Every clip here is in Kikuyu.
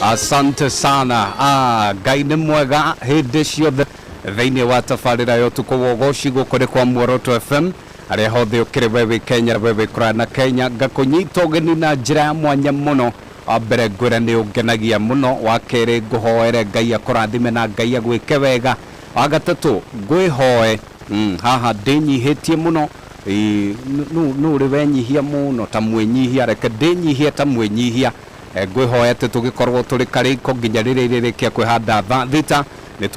Asante sana. Ah, Ngai nĩ mwega hĩndĩ ciothe thĩinĩ wa tabarĩra ya ũtukũ wa ũgoci gũkũ nĩ kwa Muoroto FM harĩa hothe ũkĩrĩ we wĩ Kenya we wĩ kũraya na Kenya ngakũnyita ũgeni na njĩra ya mwanya mũno wa mbere ngwĩre nĩ ũngenagia mũno wa kerĩ ngũhoere Ngai akũrathime na Ngai agwĩke wega wa gatatũ ngwĩhoe haha ndĩnyihĩtie mũno Ĩĩ, nũ ũrĩ wenyihia mũno ta mwĩnyihia reke ndĩnyihie ta mwĩnyihia Ngwĩhoya atĩ tũgĩkorwo tũrĩ karĩko nginya rĩrĩa irĩrĩkia kwĩhanda thaa thita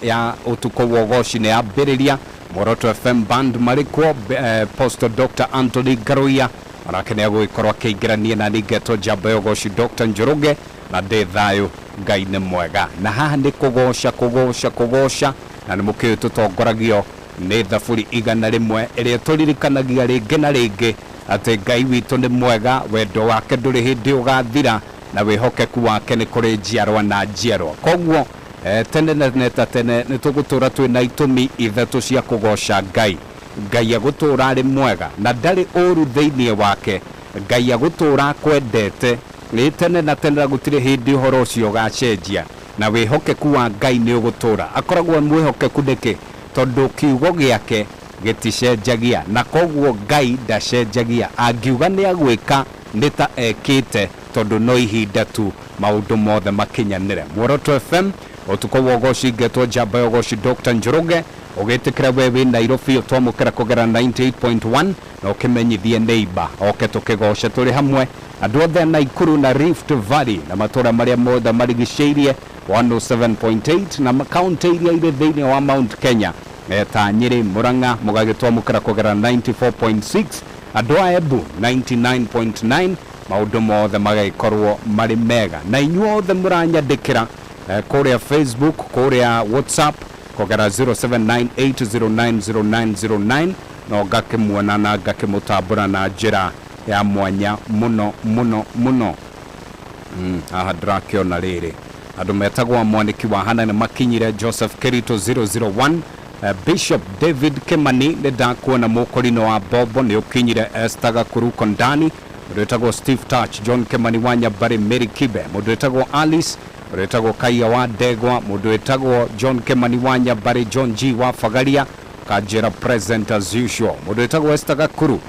ya ũtukũ wa ũgoci nĩ yambĩrĩria. Muoroto FM Band marĩ kuo, Apostle Doctor Anthony Ngaruiya onake nĩ agũgĩkorwo akĩingĩrania na niĩ ngetwo Njamba ya Ũgoci Doctor Njoroge na ndĩ thayũ. Ngai nĩ mwega. Na haha nĩ kũgoca kũgoca kũgoca na nĩ mũkĩũĩ tũtongoragio nĩ Thaburi 100 ĩrĩa ĩtũririkanagia rĩngĩ na rĩngĩ atĩ Ngai witũ nĩ mwega, wendo wake ndũrĩ hĩndĩ ũgaathira, na wĩhokeku wake nĩ kũrĩ njiarwa na njiarwa. Kwoguo, tene na tene ta tene nĩ tũgũtũũra twĩ na itũmi ithatũ cia kũgooca Ngai, Ngai agũtũũra arĩ mwega, na ndarĩ ũũru thĩinĩ wake, Ngai agũtũũra akwendete, ĩĩ, tene na tene na gũtirĩ hĩndĩ ũhoro ũcio ũgaacenjia, na wĩhokeku wa Ngai nĩ ũgũtũũra. Akoragwo e mwĩhokeku nĩkĩ? Tondũ kiugo gĩake gĩticenjagia, na kwoguo Ngai ndacenjagia. Angiuga nĩ agwĩka, nĩ ta ekĩte, tondũ no ihinda tu maũndũ mothe makinyanĩre. Muoroto FM, Ũtukũ wa ũgoci ngetwo Njamba ya Ũgoci Doctor Njoroge, ũgĩtĩkĩra we wĩ Nairobi ũtwamũkĩra kũgerera 98.1 na ũkĩmenyithie neighbour oke tũkĩgoce tũrĩ hamwe. Andũ othe a Naikuru na Rift Valley na matũra marĩa mothe marigicĩirie 107.8 na kaunti iria irĩ thĩinĩ wa Mount Kenya ta Nyĩrĩ, Mũrang'a mũgagĩtwamũkĩra kũgerera 94.6, andũ a Embu 99.9, maũndũ mothe magagĩkorwo marĩ mega. Na inyuothe mũranyandĩkĩra kũrĩa Facebook, kũrĩa WhatsApp kũgerera 0798090909 no ngakĩmuona na ngakĩmũtambũra na njĩra ya mwanya mũno mũno mũno. Haha ndĩrakĩona rĩrĩ andũ metagwo mwanĩki wa hana nĩ makinyire Joseph Kirito 001 Bishop David Kimani nĩ ndakuona mũkũrinũ wa Bobo nĩ ũkinyire Esther Gakuru Kondani mũndũ wĩtagwo Steve Touch John Kimani wa Nyambarĩ Mary Kibe mũndũ wĩtagwo Alice mũndũ wĩtagwo Kaiya wa Ndegwa mũndũ wĩtagwo John Kimani wa Nyambarĩ John G wa Bagaria Kanjĩra present as usual mũndũ wĩtagwo Esther Gakuru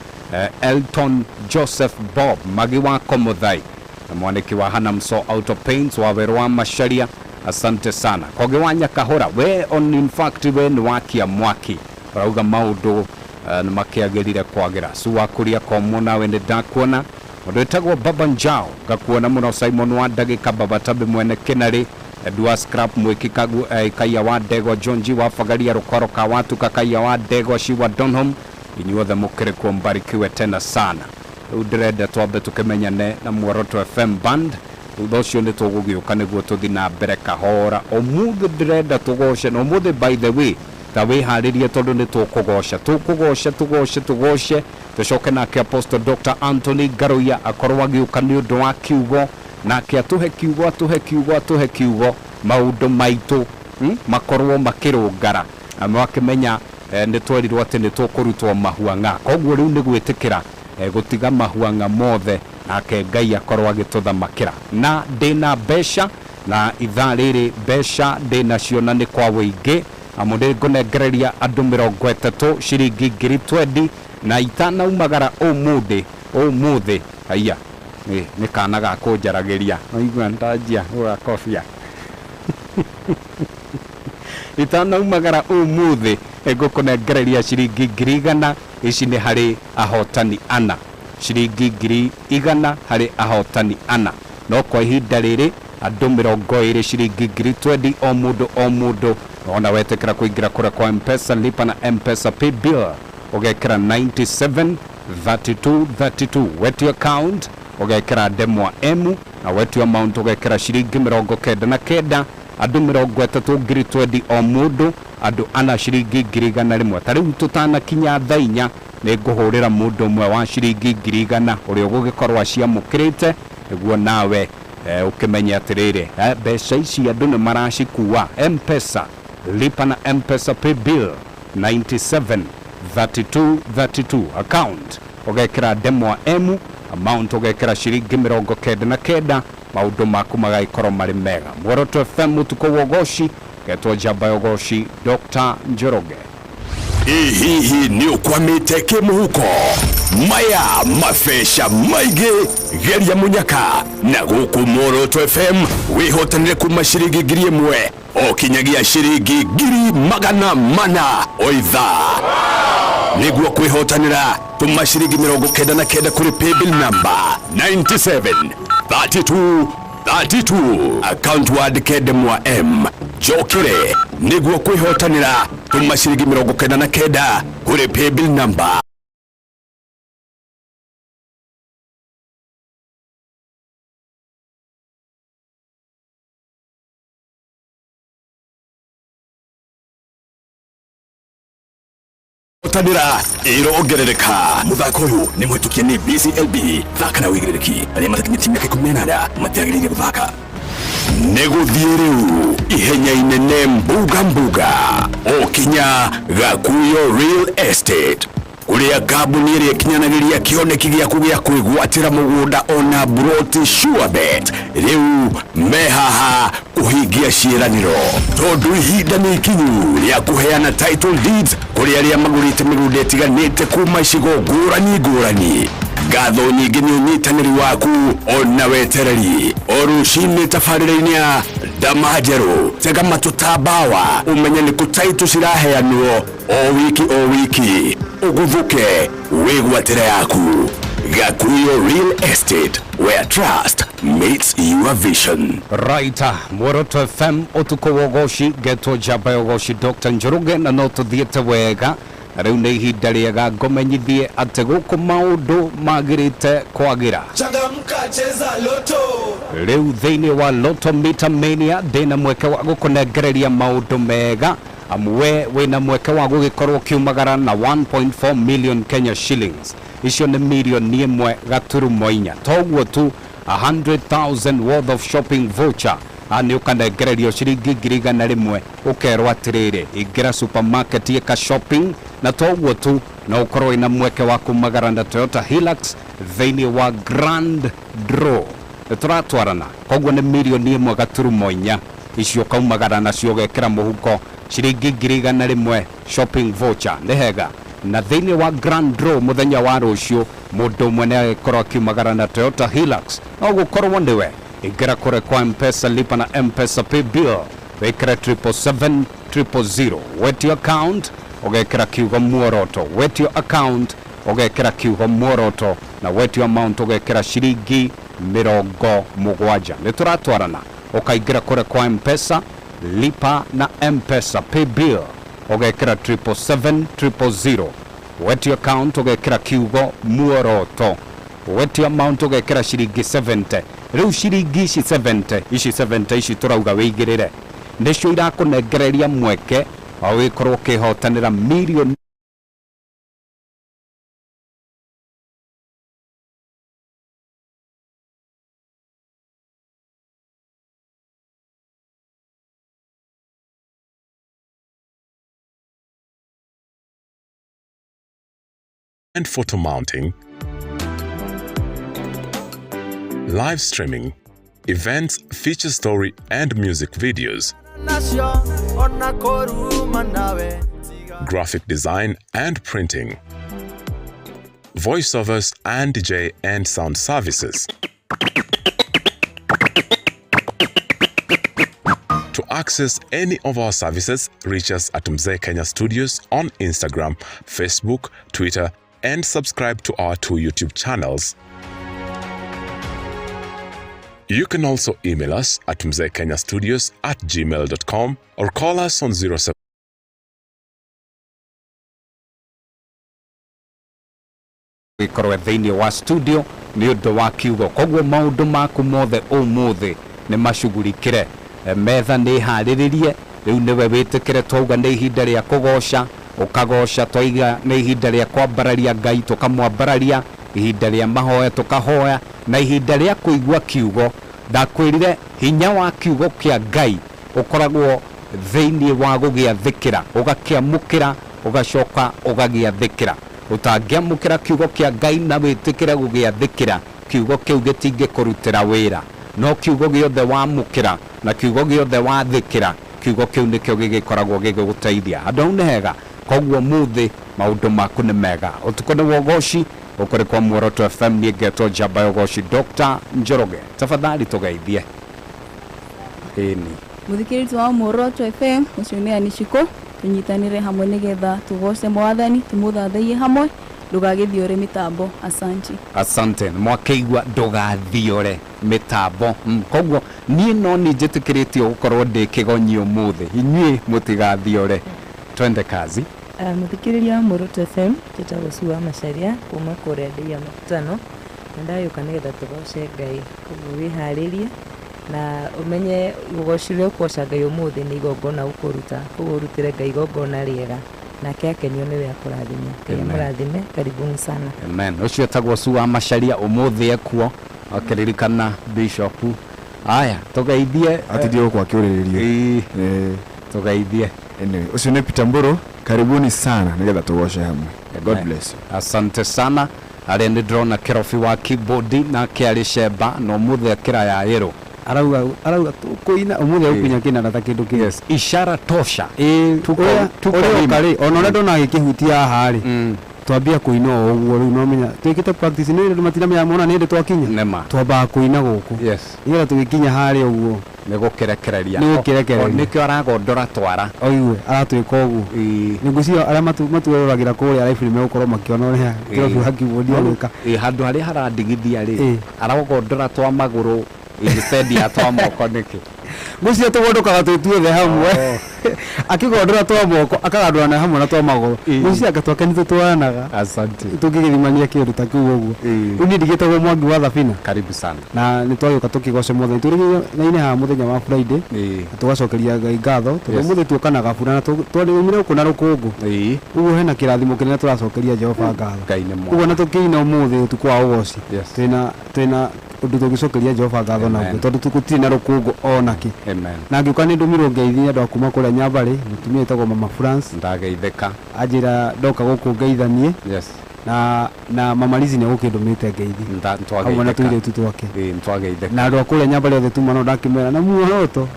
Elton Joseph Bob Magi wa Komuthai na mwanĩki wa Hanamso Auto Paints wa werũ wa Macharia asante sana Kogi wa Nyakahũra we on in fact we nĩ wakia mwaki ũrauga maũndũ nĩ makĩagĩrire kwagĩra Su wa Kuria Komũ nawe nĩ ndakuona mũndũ wĩtagwo Baba Njao ngakuona mũno Simon wa Ndagĩka Baba Tabi mwene Kĩnarĩ Edua Scrap Mwĩki Kagu Kaiya wa Ndegwa John G wa Bagaria Rũkwaro ka Watuka Kaiya wa Ndegwa Shiwa Donholm inyuothe mũkĩrĩ kuo mbarikiwe tena sana rĩu ndĩrenda twambe tũkĩmenyane na Muoroto FM Band thutha ũcio nĩ tũgũgĩũka nĩguo tũthi na mbere kahora ũmũthĩ ndĩrenda tũgoce na ũmũthĩ by the way ta wĩharĩrie tondũ nĩ tũkũgoca tũkũgoca tũgoce tũgoce tũcoke nake Apostle Dr. Anthony Ngaruiya akorwo agĩũka nĩ ũndũ wa kiugo nake atũhe kiugo atũhe kiugo atũhe kiugo maũndũ maitũ makorwo makĩrũngara na mwakĩmenya nĩ twerirwo atĩ nĩ tũkũrutwo mahuang'a koguo rĩu nĩ gwĩtĩkĩra gũtiga mahuang'a mothe nake Ngai akorwo agĩtũthamakĩra na ndĩna mbeca na ithaa rĩrĩ mbeca ndĩnacio na nĩ kwa wĩingĩ amu nĩ ngũnengereria andũ 30 ciringi ngiri twendi na itanaumagara ũmũthĩ ũmũthĩ haiya nĩ kana ga kũnjaragĩria waigua ndanjia gũgakobia itanaumagara ũmũthĩ ngũkũnengereria ciringi 100,000 ici nĩ harĩ ahotani ana ciringi 100,000 harĩ ahotani ana no kwa ihinda rĩrĩ andũ 20 ciringi ngiri twendi o mũndũ o mũndũ ona wetĩkĩra kũingĩra kũrĩa kwa Mpesa lipa na Mpesa pay bill ũgekĩra 97 32 32. Wetio account ũgekĩra ndemwa M, na wetio amount ũgekĩra ciringi 99. Andũ 30 ngiri 20 o mũndũ, andũ ana ciringi 100,000. Ta rĩu tũtanakinya thaa 4 nĩ ngũhũrĩra mũndũ ũmwe wa ciringi 100,000 ũrĩa ũgũgĩkorwo aciamũkĩrĩte, nĩguo nawe ũkĩmenye atĩrĩrĩ, mbeca ici andũ nĩ maracikua. Mpesa, lipa na Mpesa pay bill 97 32 32. Account ũgekĩra ndemwa M, amount ũgekĩra ciringi 99. Maũndũ maku magagĩkorwo marĩ mega. Muoroto FM, ũtukũ wa ũgoci, getwo njamba ya ũgoci Dr. Njoroge. Ĩ hihi nĩ ũkwamĩte kĩmũhuko? Maya mabeca maingĩ, geria mũnyaka na gũkũ Muoroto FM wĩhotanĩre kuma ciringi 1,000 o kinyagia ciringi 400,000 o ithaa. Nĩguo kwĩhotanĩra, tũma ciringi 99 kũrĩ paybill number 97 32 32, account wandĩke ndemwa M. Njokere, nĩguo kwĩhotanĩra, tũma ciringi 99 kũrĩ paybill number tanĩra ĩrongerereka. Mũthako ũyũ nĩ mũhĩtũkie nĩ BCLB. Thaka na wĩigĩrĩrĩki. Arĩa matakinyĩtie mĩaka 18 matiagĩrĩire gũthaka. Nĩ gũthiĩ rĩu ihenya inene, mbuga mbuga o kinya Gakuyo Real Estate, kũrĩa kambuni ĩrĩa ĩkinyanagĩria kĩoneki gĩaku gĩa kwĩgwatĩra mũgũnda ona buroti. Surebet rĩu me haha kũhingia ciĩranĩro, tondũ ihinda nĩ ikinyu rĩa kũheana title deeds kũrĩ arĩa magũrĩte mĩgũnda ĩtiganĩte kuma icigo ngũrani ngũrani. Ngatho nyingĩ nĩ ũnyitanĩri waku ona wetereri. O rũcinĩ tabarĩra-inĩ ya Ndama Njerũ, tega matũ ta mbawa ũmenye nĩ kũ title ciraheanwo o wiki o wiki, ũguthũke wĩgwatĩre yaku. Gakuyo Real Estate, where trust meets your vision. Right, Muoroto FM, ũtukũ wa ũgoci, ngetwo njamba ya ũgoci Dr. Njoroge, na no tũthiĩte wega. Na rĩu nĩ ihinda rĩega ngũmenyithie atĩ gũkũ maũndũ magĩrĩte kwagĩra. Changamka, cheza Lotto. Rĩu thĩinĩ wa Lotto Mita Mania ndĩna mweke wa gũkũnengereria maũndũ mega, amu we wĩna mweke wa gũgĩkorwo ũkiumagara na 1.4 million Kenya shillings. Icio nĩ mirioni 1.4. Toguo tu, 100,000 worth of shopping voucher. A nĩ ũkanengererio ciringi 100,000, ũkerwo atĩrĩrĩ, ingĩra supermarket, ĩka shopping. Na toguo tu, no ũkorwo wĩna mweke wa kumagara na Toyota Hilux thĩinĩ wa grand draw. Nĩ tũratwarana? Koguo nĩ mirioni 1.4 icio ũkaumagara nacio, ũgekĩra mũhuko ciringi 100,000 shopping voucher. Nĩ hega. Na thĩinĩ wa grand draw mũthenya wa rũciũ, mũndũ ũmwe nĩ agĩkorwo akiumagara na Toyota Hilux. No gũkorwo nĩwe. Ingĩra kũrĩ kwa Mpesa, lipa na Mpesa pay bill, wĩkĩre 777 000, wetio account ũgekĩra kiugo Muoroto, wetio account ũgekĩra kiugo Muoroto, na wetio amount ũgekĩra ciringi 70. Nĩ tũratwarana? Ũkaingĩra kũrĩa kwa Mpesa, lipa na Mpesa pay bill, ũgekĩra 777 000, wetio account ũgekĩra kiugo Muoroto, wetio amount ũgekĩra ciringi 70. Rĩu ciringi ici 70 ici, 70 ici tũrauga wĩigĩrĩre, nĩcio irakũnengereria mweke wa gũgĩkorwo ũkĩhotanĩra mirioni and photo mounting, live streaming, events, feature story, and music videos, Nacio ona kũruma nawe tiga graphic design and printing, voiceovers and DJ and sound services. To access any of our services, reach us at Mzee Kenya Studios on Instagram, Facebook, Twitter, and subscribe to our two YouTube channels. You can also email us at mzeekenyastudios@gmail.com or call us on 07 Gũgĩkorwo thĩinĩ wa studio nĩ ũndũ wa kiugo. Koguo maũndũ maku mothe ũmũthĩ nĩ macugurikĩre. Metha nĩ ĩharĩrĩrie, rĩu nĩwe wĩtĩkĩre. Twauga nĩ ihinda rĩa kũgoca, ũkagoca. Twaiga nĩ ihinda rĩa kwambararia Ngai, tũkamwambararia. Ihinda rĩa mahoya, tũkahoya, na ihinda rĩa kũigua kiugo. Ndakwĩrire hinya wa kiugo kĩa Ngai ũkoragwo thĩinĩ wa gũgĩathĩkĩra. Ũgakĩamũkĩra, ũgacoka ũgagĩathĩkĩra. Ũtangĩamũkĩra kiugo kĩa Ngai na wĩtĩkĩre gũgĩathĩkĩra, kiugo kĩu gĩtingĩkũrutĩra wĩra. No kiugo gĩothe wamũkĩra na kiugo gĩothe wathĩkĩra, kiugo kĩu nĩkĩo gĩgĩkoragwo gĩgĩgũteithia. Handũ hau nĩ hega. Koguo mũthĩ maũndũ maku nĩ mega. Ũtukũ nĩ wa ũgoci ũkũrĩ kwa Muoroto FM. Niĩ ngetwo Njamba ya Ũgoci Dr. Njoroge. Tafadhali tũgeithie. Ĩni. Muthikĩrĩri wa Muoroto FM, ũcio nĩ Anishiko. Tũnyitanĩre hamwe nĩgetha tũgoce Mwathani, tũmũthathaiye hamwe. Ndũgagĩthiore mĩtambo. Asanti. Asante. Mwakĩigua, ndũgathiore mĩtambo. Koguo niĩ no nĩ njĩtĩkĩrĩtio gũkorwo ndĩ kĩgonyi ũmũthĩ, inyuĩ mũtigathiore. Twende kazi. Mũthikĩrĩria wa Muoroto FM, njĩtagwo Sue Macharia kuma kũrĩa Ndei ya Makutano, na ndagĩũka nĩgetha tũgoce Ngai. Koguo wĩharĩrie na ũmenye ũgoci ũrĩa ũkũgoca Ngai ũmũthĩ nĩ igongona ũkũruta. Koguo ũrutĩre Ngai igongona rĩega, nake akenio nĩwe akũrathime. Ngai Amen. amũrathime. Karibuni sana. Amen. Ũcio etagwo Sue Macharia, ũmũthĩ ekuo akĩririkana bishop. Aya, tũgeithie. Atindie gũkũ akĩũrĩrĩrio. Ĩĩ, tũgeithie. Anyway, ũcio nĩ Peter Mburu. Karibuni sana nĩgetha tũgoce hamwe. God Amen. bless you. Asante sana. Arĩa nĩ ndĩrona kĩrobi wa keyboard nake arĩ cemba na ũmũthĩ akĩra ya ĩrũ. Arauga tũkũina ũmũthĩ, ũkunya kĩnanda ta kĩndũ kĩngĩ. Yes, ishara tosha. Ĩĩ, Tuko ũrĩa wima. ũka rĩ, ona ũrĩa ndona agĩkĩhutia haha rĩ, twambia kũina o ũguo. Rĩu no menya twĩkĩte practice nĩ andũ matinamenya mona nĩ hĩndĩ twakinya. Nĩma. Twambaga kũina gũkũ nĩgetha tũgĩkinya harĩa ũguo nĩ gũkĩrekereria. Nĩ gũkĩrekereria. O, nĩkĩo aragondora twara. Oigue aratwĩka ũguo. Nĩ ngwĩciria arĩa matueroragĩra kũrĩa live nĩ megũkorwo makĩona ũrĩa kĩrobi wa keyboard agwĩka. Ĩ, handũ harĩa harandigithia rĩ, aragondora twa magũrũ instead ya twa moko nĩkĩ? Ngwĩciria tũgondũkaga twĩ tuothe hamwe. Akĩgondora twa moko akagandũrana hamwe na twa magũrũ. Ngwĩciria anga twake nĩ tũtwaranaga. Asante. Tũngĩgĩthimania kĩndũ ta kĩu ũguo. Rĩu niĩ ndigĩtagwo Mwangi wa Thabina. Karibu sana. Na nĩ twagĩũka tũkĩgoce Mwathani. Tũrĩ haha mũthenya wa Friday na tũgacokeria Ngai ngatho tondũ ũmũthĩ tuoka na gabura na twarĩmire gũkũ na rũkũngũ. Ũguo hena kĩrathimo kĩnene tũracokeria Jehova ngatho. Ngai nĩ Ũguo na tũkĩina ũmũthĩ ũtukũ wa ũgoci, twĩna ũndũ tũngĩcokeria Jehova ngatho naguo tondũ gũtirĩ na rũkũngũ ona kĩ. Amen. Na ngĩũka nĩ ndũmirwo ngeithi nĩ andũ a kuma kũrĩa Nyambarĩ, mũtumia wĩtagwo Mama France. Ndageithĩka. Anjĩra ndoka gũkũ ngeithanie. Na Mama Lizi nĩ egũkĩndũmĩte ngeithi hamwe na tũirĩtu twake. Nĩtwageithĩka. Na andũ a kũrĩa Nyambarĩ othe tuma no ndakĩmera na muoroto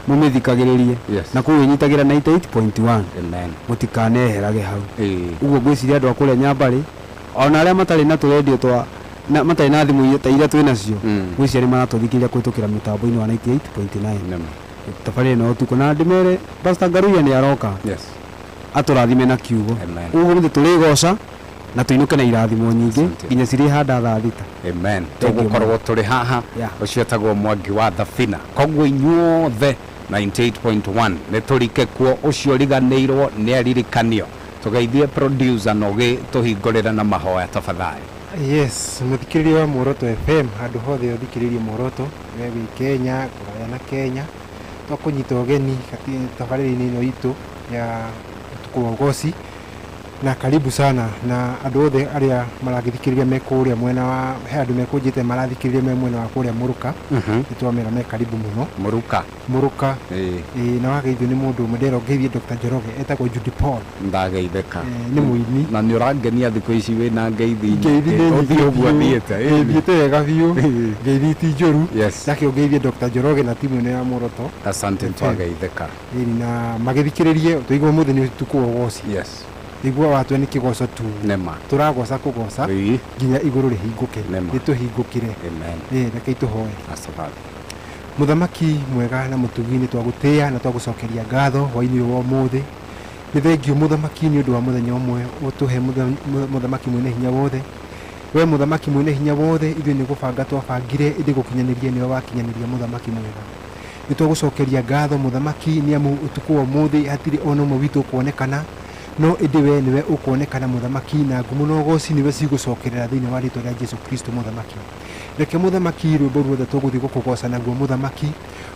mũmĩthikagĩrĩrie na kũu ĩnyitagĩra 98.1. Amen. Mũtikaneherage hau. Ũguo ngwĩciria andũ a kũrĩa Nyambarĩ ona arĩa matarĩ na tũrendio twa na matarĩ na thimũ ta iria twĩ nacio, ngwĩciria nĩ maratũthikĩrĩria kũhĩtũkĩra mĩtambo-inĩ wa 98.9 tabarĩra ĩno ũtukũ. Na ndĩmere Pastor Ngaruiya nĩ aroka atũrathime na kiugo. Ũguo mũthĩ tũrĩgoca na tũinũke na irathimo nyingĩ nginya cirĩ handa thaa 6. Amen. Thank you. Tũgũkorwo tũrĩ haha. Ũcio etagwo Mwangi wa Thabina. Koguo inyuothe 98.1 nĩ tũrike kuo. Ũcio riganĩirwo nĩ aririkanio. Tũgeithie producer na ũgĩtũhingũrĩra na mahoya tafadhali. Yes, mũthikĩrĩria wa Muoroto FM handũ hothe ũthikĩrĩrie Muoroto, we wĩ Kenya, kũraya na Kenya, twakũnyita ũgeni tabarĩra-inĩ ĩno itũ ya ũtukũ wa ũgoci, na karibu sana. Na andũ othe arĩa maragĩthikĩrĩria me kũrĩa mwena wa he andũ mekũnjĩte marathikĩrĩria me mwena wa kũrĩa Mũrũka, nĩ twamera me karibu mũno. Mũrũka. Mũrũka. Ĩĩ, na wageithio nĩ mũndũ ũmwe nderwo ngeithie Dr. Njoroge etagwo Judy Paul. Ndageithĩka. Nĩ mũini. Na nĩ ũrangenia thikũ ici wĩna ngeithi. Ngeithi nĩ nyingĩ. nyingĩ Ũthiĩ ũguo biũ. thiĩte. Ĩĩ, thiĩte wega biũ. Ngeithi ti njũru. Ndakĩo ngeithie Dr. Njoroge na timu ĩno ya Muoroto. Asante, twageithĩka. Ĩni, na magĩthikĩrĩrie tũigua ũmũthĩ nĩ ũtukũ wa ũgoci. Igua watwe nĩ kĩgoco tu. Nĩma. Tũragoca kũgoca nginya igũrũ rĩhingũke. Rĩtũhingũkĩre. Amen. Ĩĩ, rekei tũhoe. Asante. Mũthamaki mwega na mũtugi, nĩ twagũtĩĩa na twagũcokeria ngatho hwainĩ ũyũ wa ũmũthĩ. Nĩ thengio mũthamaki nĩ ũndũ wa mũthenya ũmwe ũtũhe, mũthamaki mwene hinya wothe. We mũthamaki mwene hinya wothe, ithuĩ nĩ gũbanga twabangire, ĩndĩ gũkinyanĩria nĩwe wakinyanĩria, mũthamaki mwega. Nĩ twagũcokeria ngatho mũthamaki nĩ amu ũtukũ wa ũmũthĩ hatirĩ ona ũmwe witũ ũkuonekana. No ĩndĩ we nĩwe ũkuonekana mũthamaki, na ngumo na ũgoci nĩwe cigũcokerera thĩinĩ wa rĩtwa rĩa Jesu Kristo mũthamaki. Reke mũthamaki rwĩmbo ruothe tũgũthiĩ gũkũgoca naguo mũthamaki,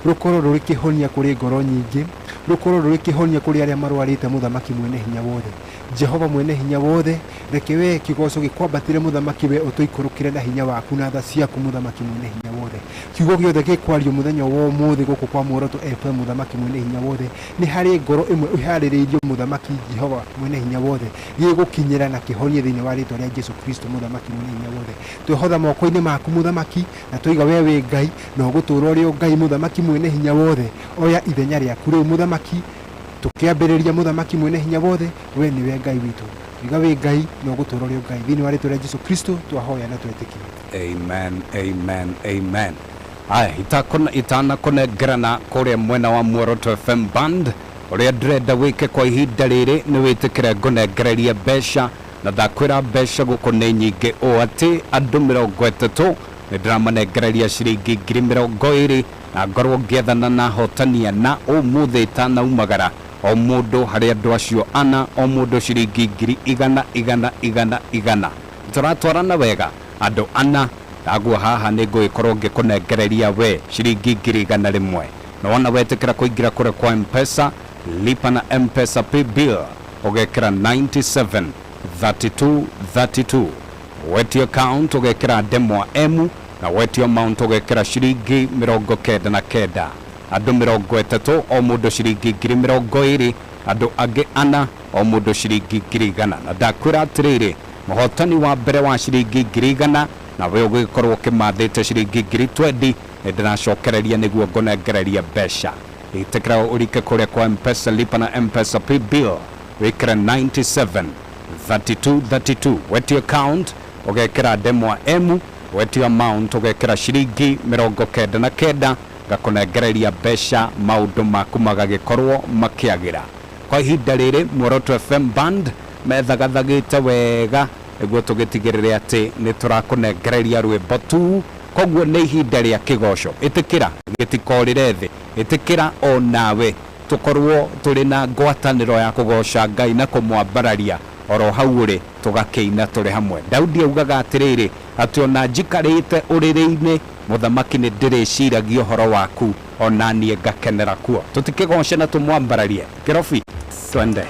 rũkorwo rũrĩ kĩhonia kũrĩ ngoro nyingĩ, rũkorwo rũrĩ kĩhonia kũrĩ arĩa marwarĩte mũthamaki mwene hinya wothe. Jehova mwene hinya wothe, reke we kĩgoco gĩkwambatĩre mũthamaki, we ũtũikũrũkĩre na hinya waku na tha ciaku mũthamaki mwene hinya wothe. Kiugo gĩothe gĩkwario mũthenya wa ũmũthĩ gũkũ kwa Muoroto FM mũthamaki mwene hinya wothe, nĩ harĩ ngoro ĩmwe ĩharĩrĩirio mũthamaki Jehova mwene hinya wothe, gĩgũkinyĩra na kĩhonie thĩinĩ wa rĩtwa rĩa Jesu Kristo mũthamaki mwene hinya wothe. Twehotha moko-inĩ maku mũthamaki, na twaiga we wĩ Ngai, na ũgũtũũra ũrĩ o Ngai mũthamaki mwene hinya wothe. Oya ithenya rĩaku rĩu mũthamaki, tũkĩambĩrĩria mũthamaki mwene hinya wothe, we nĩwe Ngai witũ. Twiga wĩ Ngai na ũgũtũũra ũrĩ o Ngai. Thĩinĩ wa rĩtwa rĩa Jesu Kristo twahoya na twetĩkia. Amen, amen, amen. Aya, itanakũnengerana kũrĩa mwena wa Muoroto FM Band, ũrĩa ndĩrenda wĩke kwa ihinda rĩrĩ nĩ wĩtĩkĩre ngũnengererie mbeca, na ndakwĩra mbeca gũkũ nĩ nyingĩ ũũ atĩ andũ 30 nĩ ndĩramanengereria ciringi 20,000, na ngorwo ngĩethana na hotania na ũmũthĩ itanaumagara, o mũndũ harĩ andũ acio ana, o mũndũ ciringi 100,000 100 100 100. Tũratwarana wega andũ ana, naguo haha nĩ ngũgĩkorwo ngĩkũnengereria we ciringi 100,000. Na wona wetĩkĩra kũingĩra kũrĩa kwa M-Pesa, lipa na M-Pesa pay bill, ũgekĩra 97 32 32, wetio account ũgekĩra ndemwa M, na wetio amount ũgekĩra ciringi 99. Andũ 30 o mũndũ ciringi 20,000, andũ angĩ ana o mũndũ ciringi 100,000. Na ndakwĩra atĩrĩrĩ, mũhotani wa mbere wa ciringi 100,000, na we ũgĩkorwo ũkĩmathĩte ciringi 20,000, nĩ ndĩracokereria nĩguo ngũnengereria mbeca. Ĩtĩkĩra ũrike kũrĩa kwa M-Pesa, lipa na M-Pesa pay bill, wĩkĩre 97 32 32, wetio account ũgekĩra ndemwa M, wetio amount ũgekĩra ciringi 99, ngakũnengereria mbeca, maũndũ maku magagĩkorwo makĩagĩra. Kwa ihinda rĩrĩ Muoroto FM Band methagathagĩte wega nĩguo tũgĩtigĩrĩre atĩ nĩ tũrakũnengereria rwĩmbo tu, koguo nĩ ihinda rĩa kĩgoco. Ĩtĩkĩra gĩtikorĩre thĩ, ĩtĩkĩra o nawe tũkorwo tũrĩ na ngwatanĩro ya kũgoca Ngai na kũmwambararia oro hau ũrĩ, tũgakĩina tũrĩ hamwe. Daudi augaga atĩrĩrĩ, atĩ ona njikarĩte ũrĩrĩ-inĩ mũthamaki nĩ ndĩrĩciragia ũhoro waku, ona niĩ ngakenera kuo. Tũtikĩgoce na tũmwambararie. Kĩrobi, twende.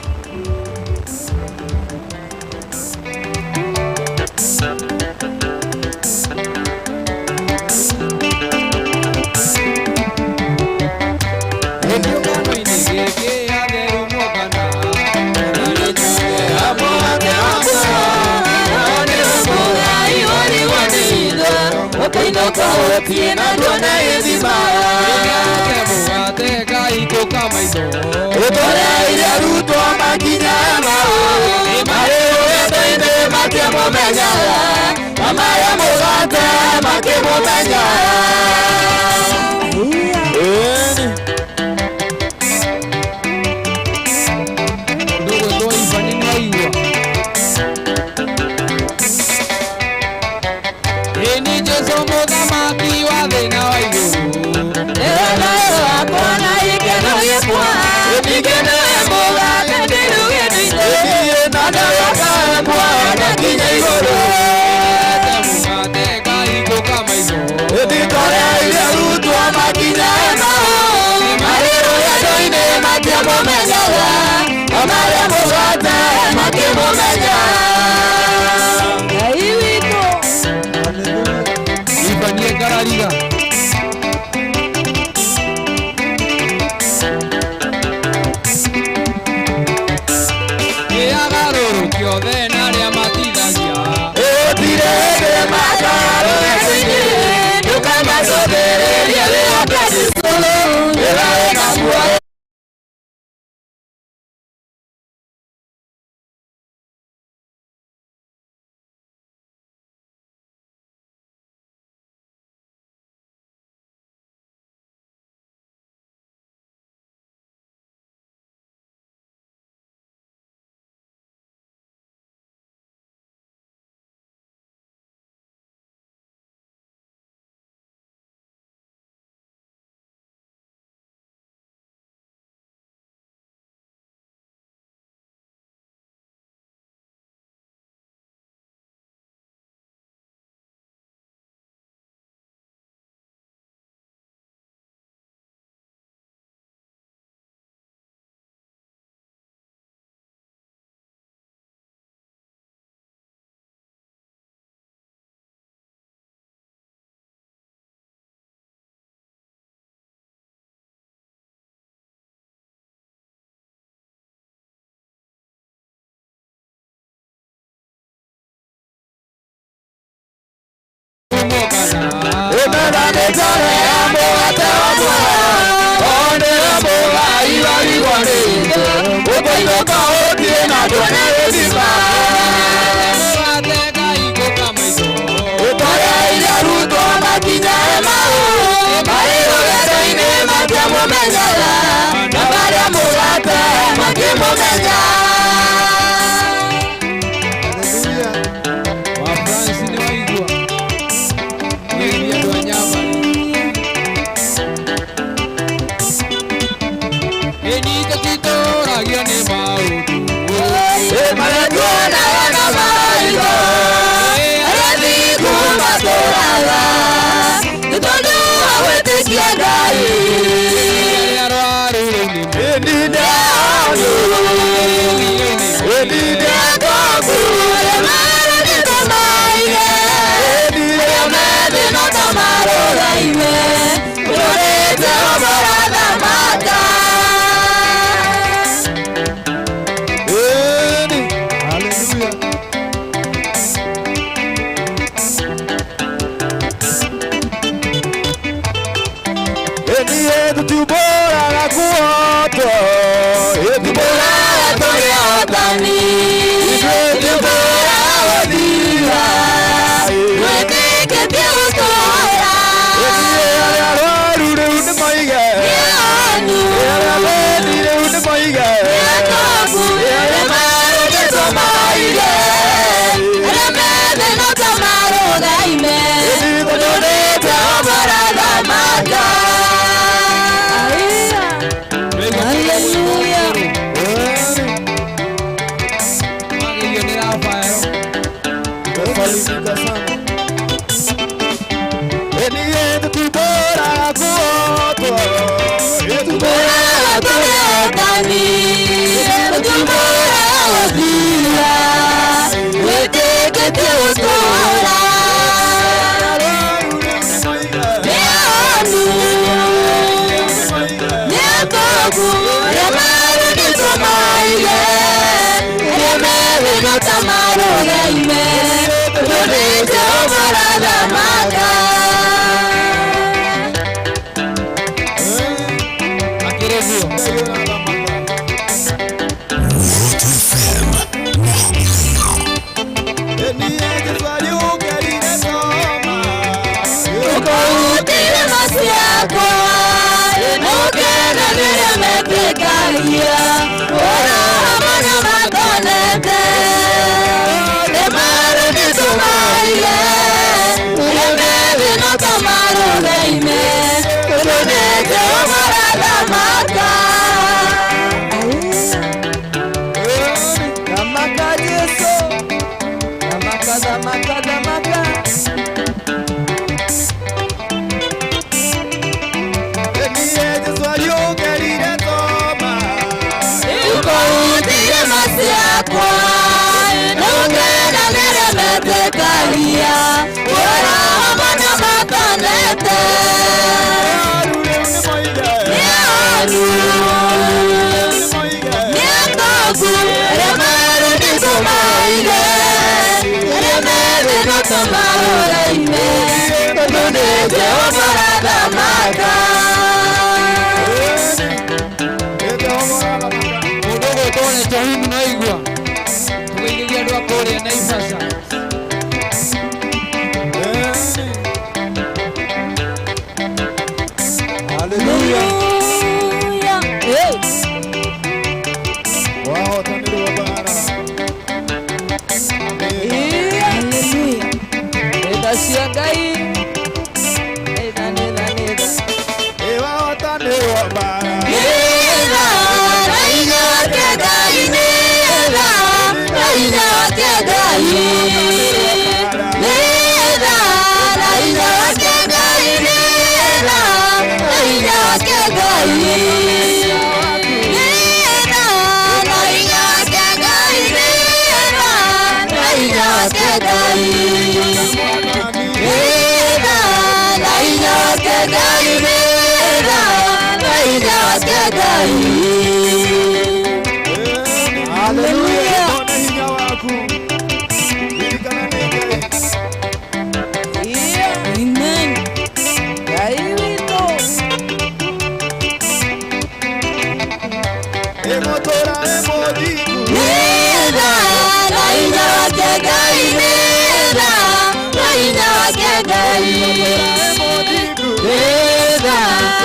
Hallelujah.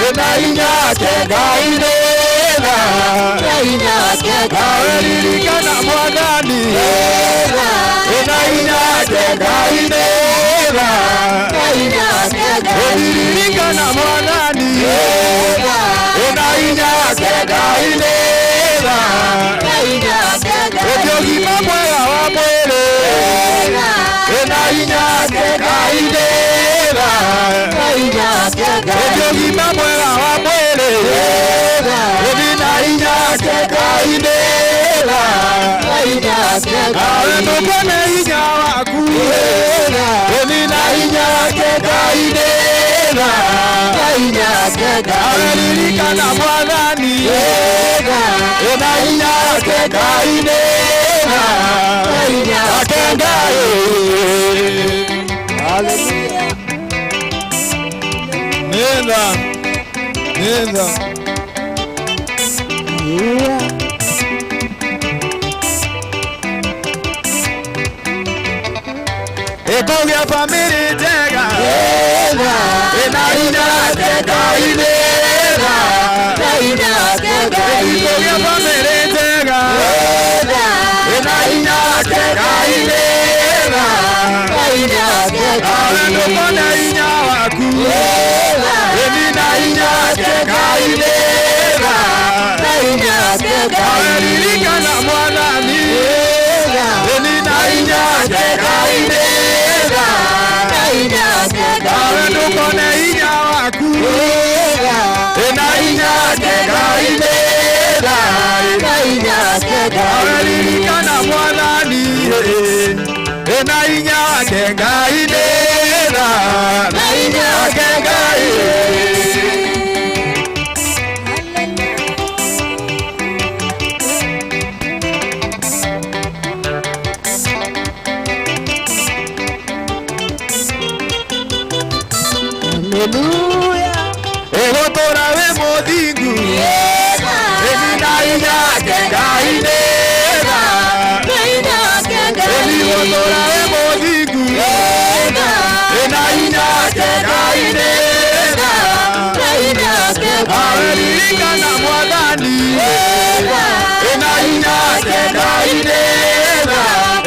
Ena hinya ke Ngai nĩ tha, nawe ririkana Mwathani. Ena hinya ke Ngai nĩ tha, ririkana Mwathani. Ena hinya ke Ngai nĩ tha, ĩtĩ ũgima mwega wa mwĩrĩ. Ena hinya ke Ngai nĩ tha, ĩtĩ ũgima mwega wa mwĩrĩ. Ĩthi na hinya ke Ngai nĩ tha, nawe ndũkone hinya waku. Ĩthi na hinya ke Ngai nĩ tha, nawe ririkana Mwathani. Ĩna hinya ke Ngai nĩ tha, ake Ngai. Nĩ tha, nĩ tha. Ĩkũgĩa bamĩrĩ njega. Ĩna hinya ke Ngai nĩ tha, ĩkũgĩa bamĩrĩ njega. Ĩna hinya ke Ngai nĩ tha, nawe ndũkone hinya waku. Ĩthi na hinya ke Ngai nĩ tha, nawe ririkana Mwathani. Ĩthi na hinya ke Ngai nĩ tha, nawe ndũkone hinya waku. Ĩna hinya ke Ngai nĩ tha, nawe ririkana Mwathani. Ĩna hinya ke Ngai nĩ tha, ake Ngai. Hallelujah. Ĩgũtũra wĩ mũthingu. Ĩthi na hinya ke Ngai nĩ tha, ĩthi gũtũra wĩ mũthingu. Ĩna hinya ke Ngai nĩ tha, nawe ririkana Mwathani. Ĩna hinya ke Ngai nĩ tha,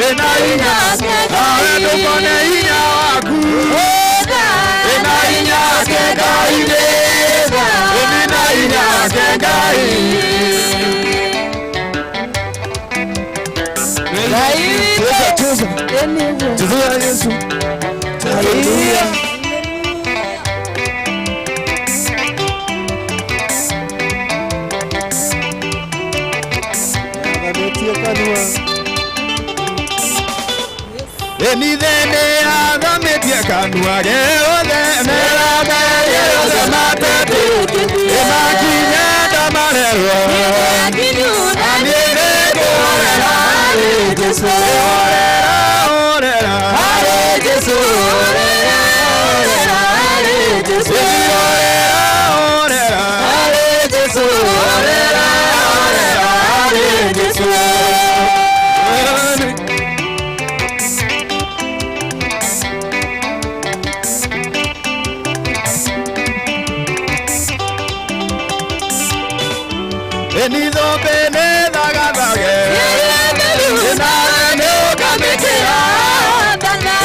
ĩna hinya, nawe ndũkone hinya waku. Ĩna hinya ke Ngai nĩ tha, ĩthi na hinya ke Ngai. Cheza, cheza. Chezea Yesu. Haleluya. Athamĩtie kanua. Ĩnithe nĩ athamĩtie kanua gĩothe, mĩrathe yothe mateti ĩmakinye ndamarerwo. Niĩ nĩngũhorera harĩ Jesũ. Horera, horera harĩ Jesũ. Horera, horera harĩ Jesũ. Horera, horera harĩ Jesũ. Horera, horera harĩ Jesũ. Ĩnithũmbĩ nĩ thagathage, ĩnawe nĩ ũkamĩkĩra.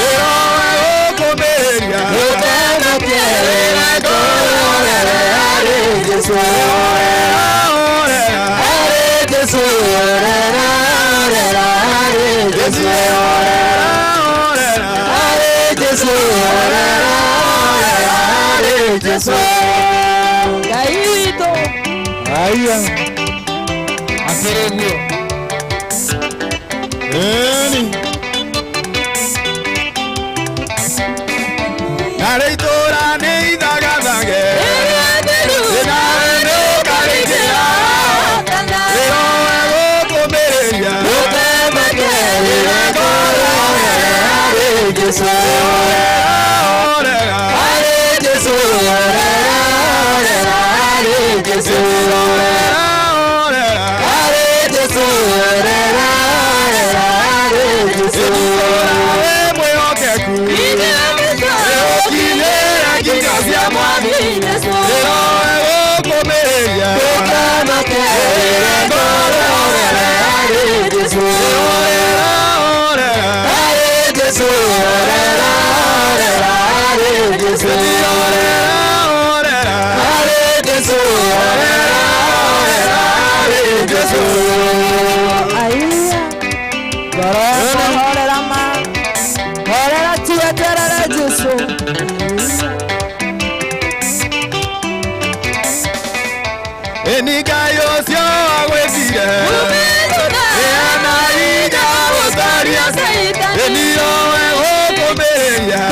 Ĩrowe ũkũmĩrĩria, ĩre harĩ Jesũ. Horera, horera harĩ Jesũ. Horera, horera harĩ Jesũ. Horera, horera harĩ Jesũ. Horera, horera harĩ Jesũ. Ngai witũ. Aya. Akĩrĩ guo. Ĩni. Narĩ itũũra nĩ ithagathage, nawe nĩ ũkarĩkĩra. Ĩrowe gũkũmĩrĩria, ĩre ngororere harĩ Jesũ. Horera, horera harĩ Jesũ. Horera, horera harĩ Jesũ. Horera, horera harĩ Jesũ. Horera, horera harĩ Jesũ. Itũũra wĩ mwĩhokeku, ũkinyĩre Jesu. Horera, horera, harĩ Jesu. Horera, horera, harĩ Jesu. Aiya. Ngoro yakwa horera ma. Horera tueterere Jesu. Ĩni Ngai ũcio agwĩtire ĩana inya gũcaria ĩni nowe gũkũmĩrĩria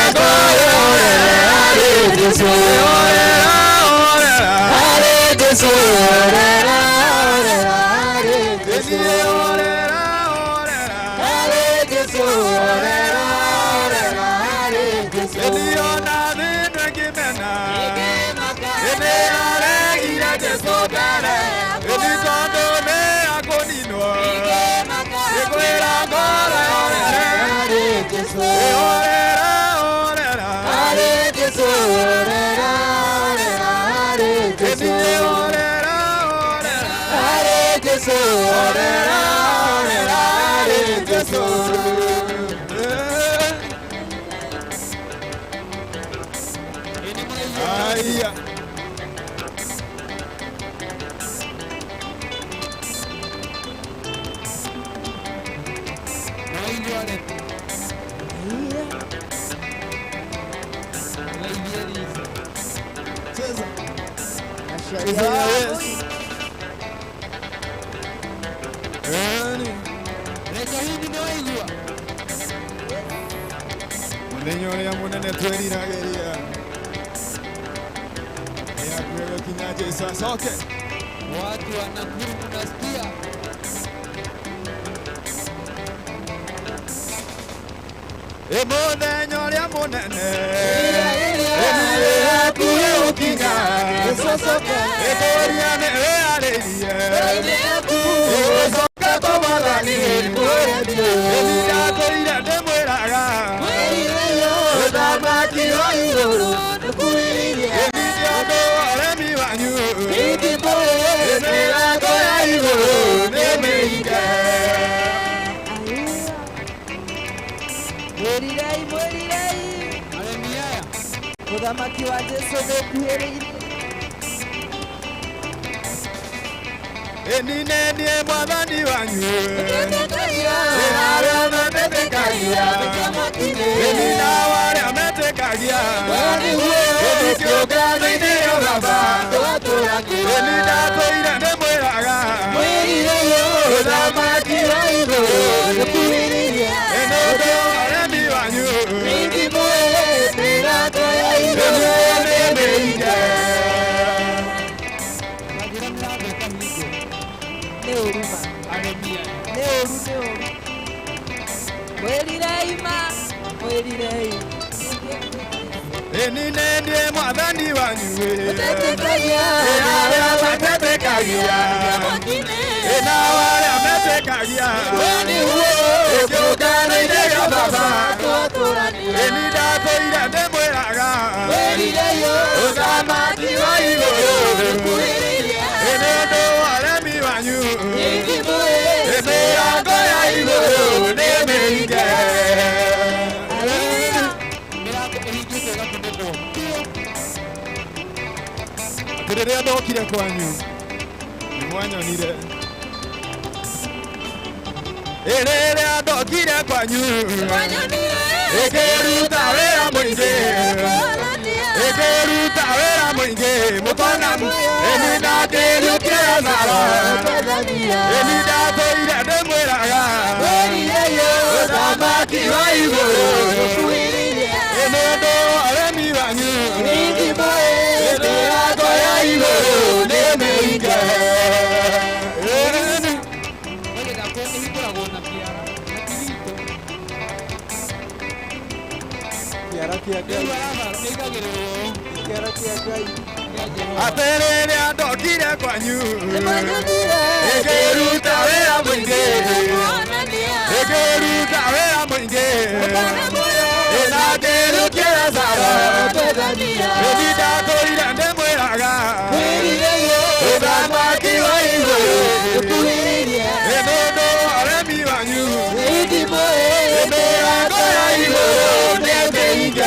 ĩngororera harĩ Jesu. Horera, horera, harĩ Jesu. Horera, horera, harĩ Jesu. Horera, horera, harĩ Jesu. Horera, horera, harĩ Jesu. Ĩni ona thĩna ĩngĩmena ĩnĩ aregire Jesu mbere ĩni tondũ nĩ akũninwo ĩkwĩra ngoro yorere ĩhorera horera harĩ Jesu. Horera, horera, harĩ Jesu. Ĩni horera, horera, harĩ Jesu. Horera, horera, harĩ Jesu. Aya. Cheza. Cheza na Yesu. Yani. Mũthenya ũrĩa mũnene twĩriragĩria nĩ hakuhĩ gũkinya Jesu acoke. Watu wa Nakuru mnasikia? Ĩ mũthenya ũrĩa mũnene ĩ hakuhĩ gũkinya ĩkũria nĩ wĩharĩirie ĩgũcoka kwa Mwathani ĩni ndatũire ndĩmwĩraga ũthamaki wa igũrũ ĩni nĩ ũndũ wa ũremi wanyu mĩrango ya igũrũ nĩ mĩhinge. Mwĩrirei, mwĩrirei. Aremi aya. Mũthamaki wa Jesu nĩũkuhĩrĩirie. Ĩni nĩ niĩ Mwathani wanyu ĩ arĩa metĩkagia ĩni nao arĩa metĩkagia ĩni kĩũngano-inĩ gĩa Baba ĩni ndatũire ndĩmwĩraga ũthamaki wa igũrũ ĩ nĩ ũndũ wa ũremi wanyu ĩni nĩ mĩhinge. Majira mĩrango ĩkahingwo. Nĩ ũru ma. Aremi aya. Nĩ ũru, nĩ ũru. Mwĩrirei ma, mwĩrirei. Ĩni nĩ niĩ Mwathani wanyu ĩ arĩa matetĩkagia ĩ nao arĩa metĩkagia ĩkĩũngano-inĩ gĩa Baba ĩni ndatũire ndĩmwĩraga ũthamaki wa igũrũ ĩ nĩ ũndũ wa ũremi wanyu ĩ mĩrango ya igũrũ nĩ mĩhinge. Mĩrango ĩhingĩtwo ĩgakunĩkwo. Atĩ rĩrĩa ndokire kwanyu nĩ mwanyonire ĩ rĩrĩa ndokire kwanyu ĩkĩruta wĩra mũingĩ ĩkĩruta wĩra mũingĩ mũkona ĩni ndakĩriũkia Lazaro ĩni ndatũire ndĩmwĩraga ũthamaki wa igũrũ ĩ nĩ ũndũ wa ũremi wanyu mĩrango ya igũrũ nĩ mĩhinge. Nĩgetha ĩhingũragwo na kĩara na ti gitũ. Kĩara kĩa Ngai. Rĩu Lazaro ĩigagĩrĩrwo Kĩara kĩa Ngai. kĩa Jehova. Atĩ rĩrĩa ndokire kwanyu ĩkĩruta wĩra mũingĩ ĩkĩruta wĩra mũingĩ ĩnakĩriũkia Lazaro ĩni ndatũire ndĩmwĩraga ũthamaki wa igũrũ ĩ nĩ ũndũ wa ũremi wanyu mĩrango ya igũrũ nĩ mĩhinge.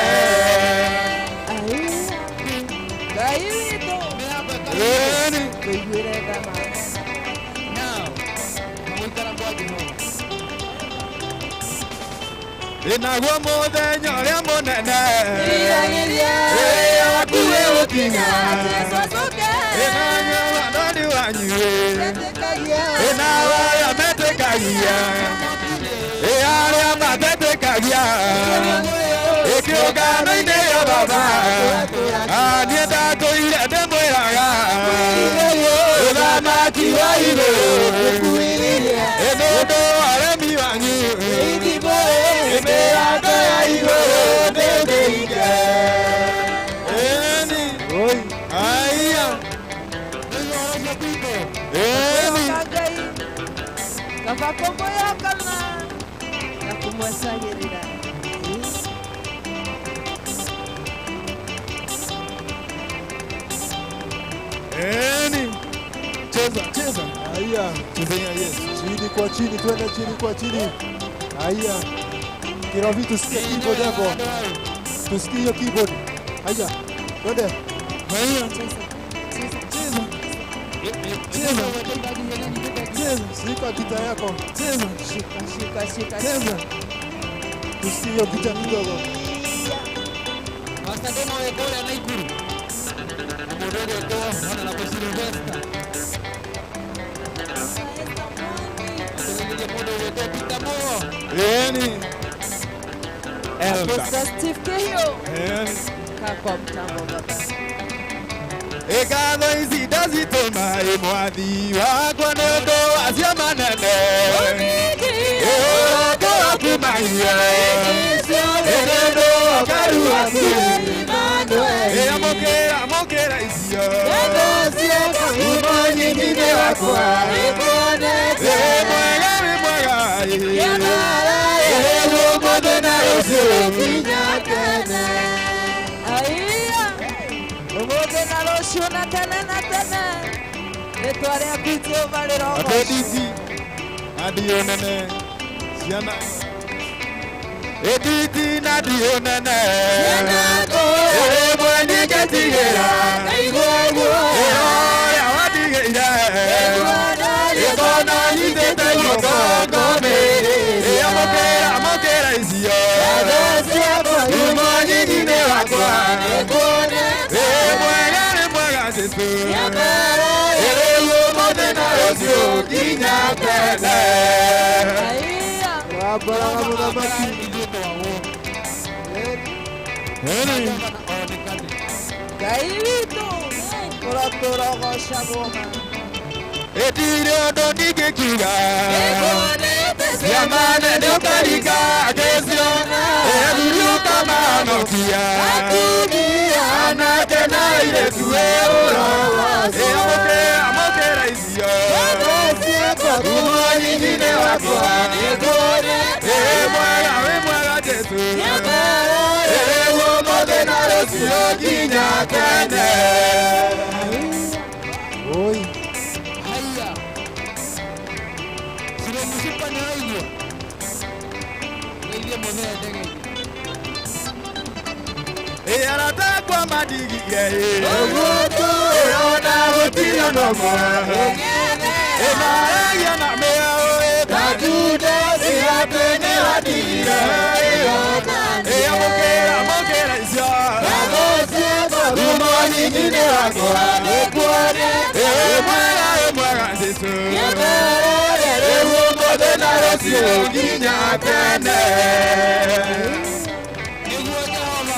Naguo mũthenya ũrĩa mũnene wakuĩ gũkinya ĩnanyua wathani wanyu ĩna arĩa metĩkagia arĩa matetĩkagia ĩkĩũngano-inĩ ya baba niĩ ndatũire ndĩmwĩraga ũthamaki wa igũrũ nĩ ũndũ wa ũremi wanyu mĩrango ya igũrũ ndĩmĩhinge. Ĩni aya ĩni Kaba kũmwĩhokana na kũmwecagĩrĩra. Eni. Cheza, cheza. Haya, Chezeni Yesu. Chini kwa chini, twende chini kwa chini. Haya. Kirobi tusikie keyboard yako. Tusikie hiyo keyboard. Haya. Twende. Haya. Cheza, cheza. Cheza. Cheza. Cheza, shika gita yako. Cheza. Shika, shika, shika. Cheza. Tusikie hiyo gita kidogo. Pastor Demo wĩ kũrĩa Naikuru na mũndũ ũgwĩtwo Honorable Sylvester atũgeithĩrie mũndũ ũgwĩtwo Peter Mugo. Eni. Elda. Pastor Steve Kihio. Eni. Kaa kwa mtambo baba. Ngatho ici ndacitũma ĩ mwathi wakwa nĩ ũndũ wa ciama nene ũroko wakumagia nĩ ũndũ wa ũkaru waku amũkĩra amũkĩra icio umo nyinyi-inĩ wakwa wĩ mwega wĩ mwega ĩ ũmũthĩ na rũciũ. Aiya. Ũmũthĩ na rũciũ na tene na tene. Rĩtwa rĩaku Jehova rĩrogocwo. Atenditi na ndiũ nene ciana ĩtiti na ndiũ nene ĩmwe ningĩtigĩra ĩrĩa wandigĩire ĩkona nyitĩte guoko ngome ĩamũkĩra amũkĩra icio umo nyinyi-inĩ wakwa ĩ mwega nĩ mwega Jesũ ĩrĩu ũmũthĩ na rũciũ nginya tene. Aiya. Wabaraga mũthamaki. Eni. Ngai witũ ũrotũrogocagwo ma. Ĩtirĩ ũndũ ndingĩkiuga ciama nene ũkaringa ngĩciona ethuri ũkamahonokia anake na airĩtu wĩ ũro ĩamũkĩra amũkĩra icio umo nyinyi-inĩ wakwa wĩ mwega wĩ mwega Jesũ ĩrĩu ũmũthĩ na rũciũ nginya tene. Oi. Haya. Ciro mũcipa nĩ waigua? Geithie mũthee ndegeithie. Ĩ arata akwa mandigire ĩrona gũtirĩ ona ũmwe ĩmaragia na mĩaũ ĩtatunda ciatĩ nĩ wandigire ĩamũkĩra amũkĩra icio umo nyinyi-inĩ wakwa ĩ mwega ĩ mwega Jesũ rĩu ũmũthĩ na rũciũ nginya tene. Nĩguo Jehova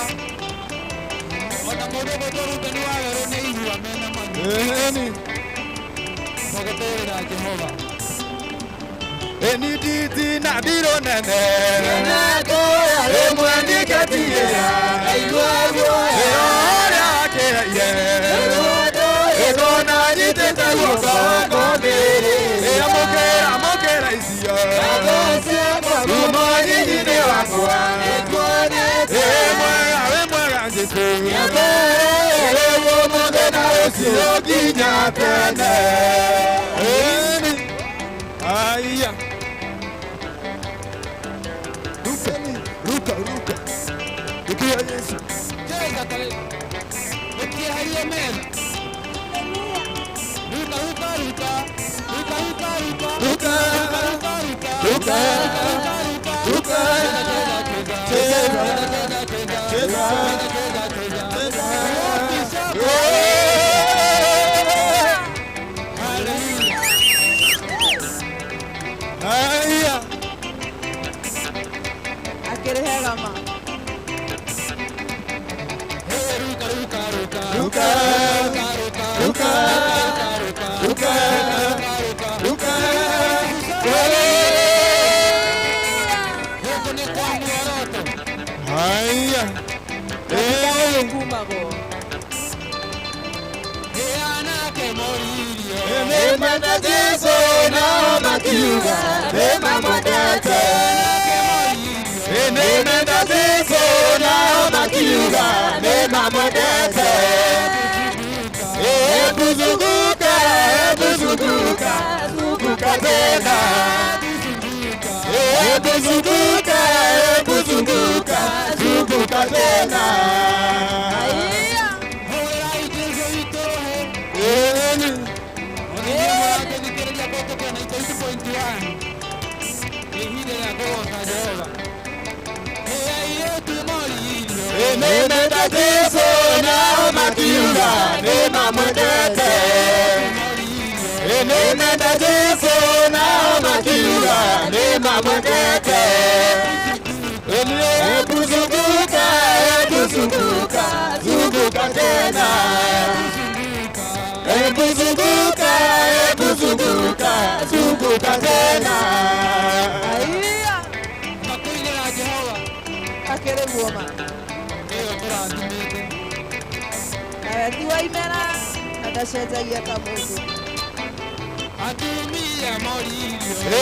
ona mũndũ ũgwĩtwo Rubeni wa Werũ nĩ igua mena mami Ĩni. Mũgĩtũũrĩra Jehova. Ĩni nditi na ndirũ nene ĩmwe ndingĩtigĩra ĩrĩa wakĩraire ĩkona nyitĩte guoko ngome ĩamũkĩra amũkĩra icio umo nyinyi-inĩ wakwa ĩ mwega wĩ mwega Jesũ rĩu ũmũthĩ na rũciũ nginya tene. Ĩni. Aya. Ruka, ruka, ruka. Rukia Yesu. Cheza kale. Ũkĩeherie metha. Ruka ruka ruka. Ruka ruka ruka. Ruka. Ruka ruka ruka. Ruka. Ruka ruka. Ruka. Cheza cheza cheza. Cheza, cheza, Haya. Akĩrĩ hega ma. Ruka, ruka, ruka, ruka. Haya. Kumagwo. Nĩmenda Jesũ nao makiuga nĩmamwendete. Nĩmenda Jesũ nao makiuga nĩmamwendete. Hebu zunguka, hebu zunguka, zunguka tena. Hebu zunguka, hebu zunguka, zunguka tena. Nĩmenda Jesũ nao makiuga nĩmamwendete. Nĩmenda Jesũ nao makiuga nĩmamwendete. Hebu zunguka, hebu zunguka, zunguka tena. Hebu zunguka, hebu zunguka, zunguka tena. Aiya. Akĩrĩ guo ma. Nawe ti wa imera na ndacenjagia ta mũndũ.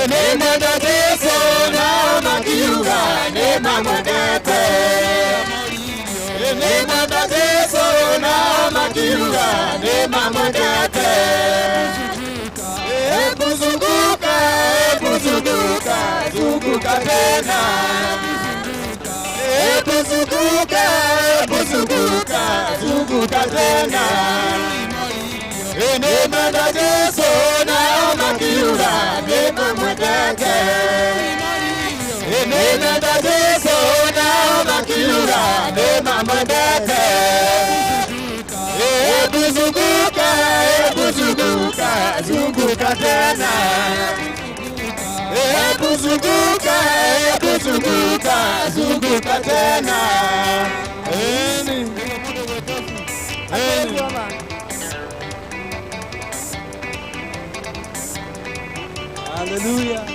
Nĩmenda Jesũ nao makiuga nĩmamwendete. Nĩmenda Jesũ nao makiuga nĩmamwendete. Hebu zunguka, hebu zunguka, zunguka tena. Hebu zunguka, hebu zunguka, zunguka tena. Nĩmenda Jesũ nao makiuga nĩmamwendete. Nĩmenda Jesũ nao makiuga nĩmamwendete. Hebu zunguka, hebu zunguka, zunguka tena. Hebu zunguka, hebu zunguka, zunguka tena. Eni. Akĩrĩ guo ma. Hallelujah.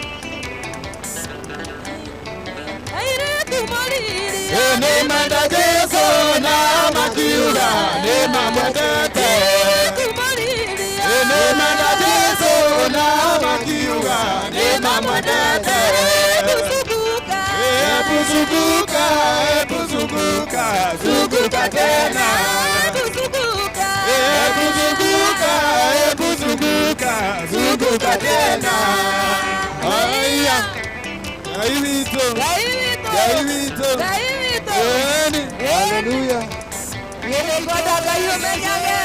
Airĩtu moririe. Nĩmenda Jesũ nao makiuga nĩmamwendete. Airĩtu moririe. Nĩmenda Jesũ nao makiuga nĩmamwendete. Hebu zunguka. Hebu zunguka, hebu zunguka, zunguka tena. Hebu zunguka. Hebu zunguka, hebu zunguka, zunguka tena. Haya. Ngai witũ. Ngai witũ. Ngai witũ. Ngai witũ. Ĩni. Hallelujah. Niĩ nĩngwenda Ngai ũmenyage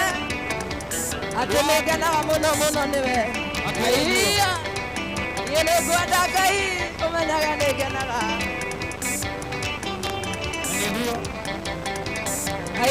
atĩ nĩngenaga mũno mũno nĩwe. Aiya. Niĩ nĩngwenda Ngai ũmenyage nĩngenaga.